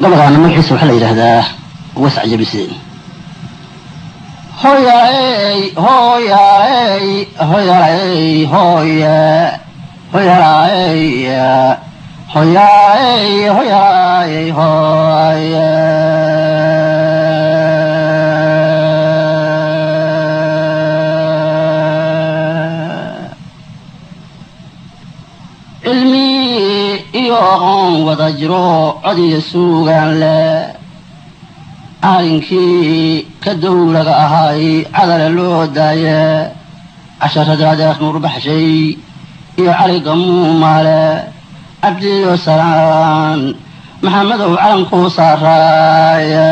Gabagaana magaciisa waxaa la yidhaahdaa Wasc Jabiseen. Hoyaaley, hoyaaley, hoyaaley, hoye, hoyaaley, hoyaaley, hoyaaley, hoye. Cilmi iyo aqoon wada jiro, cod iyo suugaan leh, caalinkii ka dowlaga ahay cadale loo daaye, casharada adeeq Nuur Baxshay iyo Cali Gamuumaale, Cabdiyo Salaan Maxamedow calankuu saaraaye.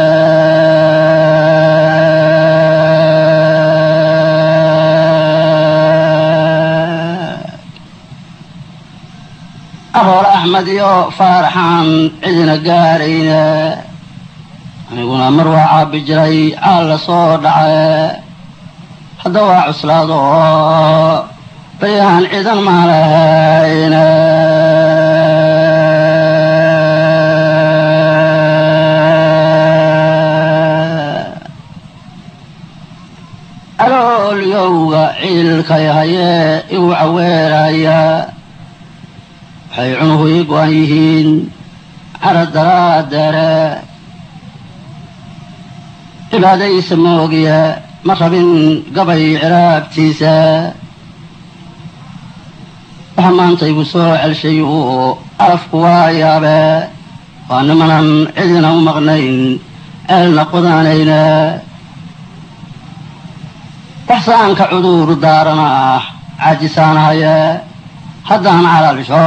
Aroor Axmed iyo Faaraxaan cidina gaarayne, aniguna mar waa caabi jiray caal la soo dhace, hadda waa cuslaado baryahan ciidan maalahayne. Aloolyowga ciilkay hayee igu caweeraya, waxay cunuhu ii go-an yihiin cara daraaddeere, cibaadaysa moogiye ma rabin gabay ciraabtiisa. Waxa maanta igu soo celshay uu arafku waa yaabe, waa nimanan cidina u maqnayn ceelna qodanayne, waxsaanka cuduur daarana ah caajisaanahaye, haddaan calaalsho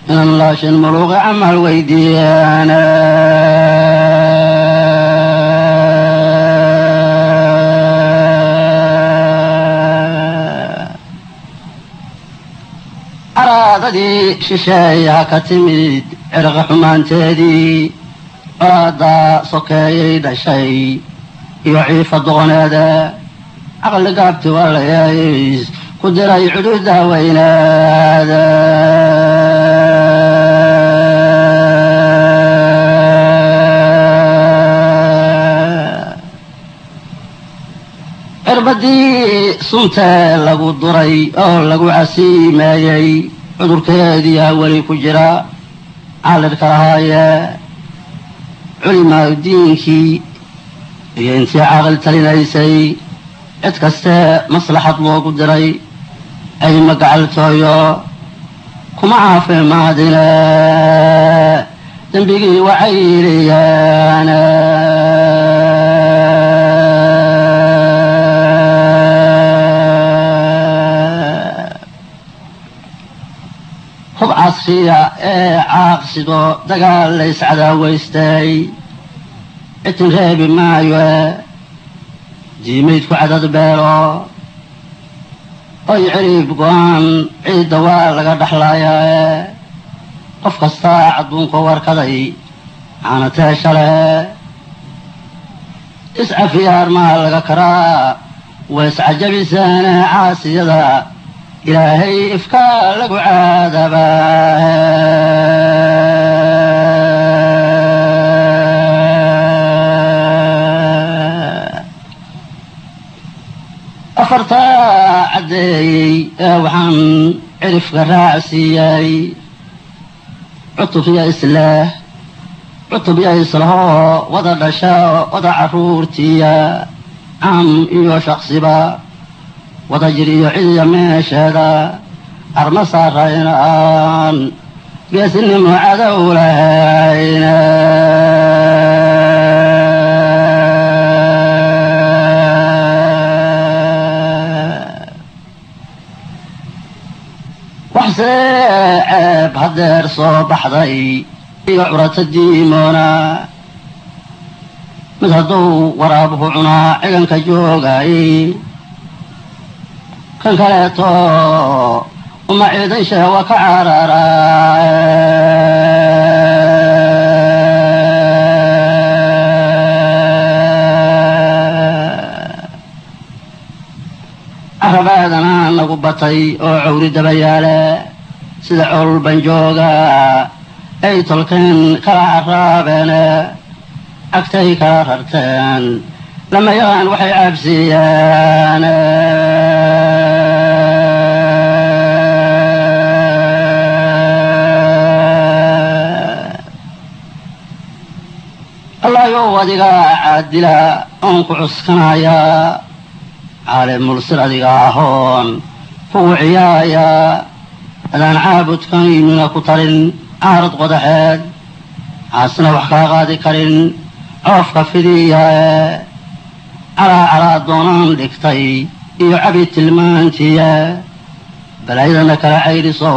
inan laashin muluuqi camal weydiiyeen. Araadadii shisheeyaha ka timid, cirqa xumaanteedii, colaadda sokeeyay dhashay iyo ciifa doqoneede, caqli gaabti waa layays ku diray cududa weynaada. Cirbadii suntee lagu duray oo lagu casiimeeyey, cudurkeediyaa weli ku jira caalirka lahaaye. Culimaa diinkii iyo intii caaqil talinaysay, cid kastee maslaxad loogu diray ay magacaltooyo kuma caafimaadine, dembigii wacayliyaan. Hub casriya ee caaqsido dagaal lays cadaawaystay, citin reebi maayo diimaydku cadad beelo oy ciriib go-aan, ciidda waa laga dhexlaayaae. Qof kastaa cadduunka warkaday caanateesha leh, iscafiyaar maa laga karaa waiscajabisaane, caasiyada Ilaahay ifkaa lagu caadabaa. Afartaa caddeeyey ee waxaan cirifka raacsiiyey, cutub yo isleh, cutub yo islahoo wada dhasha, wada carruurtiya, caam iyo shaksiba, wada jir iyo cidiya meesheeda arma saaraynaan geesinimo cadow lahayna. Waxsee ceeb haddeer soo baxday iyo curata diimoona, mid hadduu waraabuhu cunaa ciganka joogay, kan kaleeto uma ciidan sheewa ka cararaa. Carabaadana nagu batay oo cawri dabayaale sida cool banjooga Ay tolkeen kala caraabeene, cagtay kala rarteen, lama yaqaan waxay caabsiiyeen. Allayow adigaa caadila oon ku cuskanaya, caalimulsir adiga ahoon kugu ciyaaya, adaan caabudkaynuna ku tarin caarad qodaxeed, caasna wax kaa qaadi karin coofka fidiyae. Calaa calaa doonaan dhigtay iyo cabi tilmaantiye, balaayadana kala caydhiso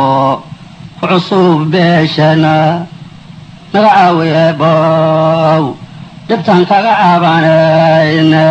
ku cusub beesheenna, naga caawiye bow dhibtaan kaga caabanayne.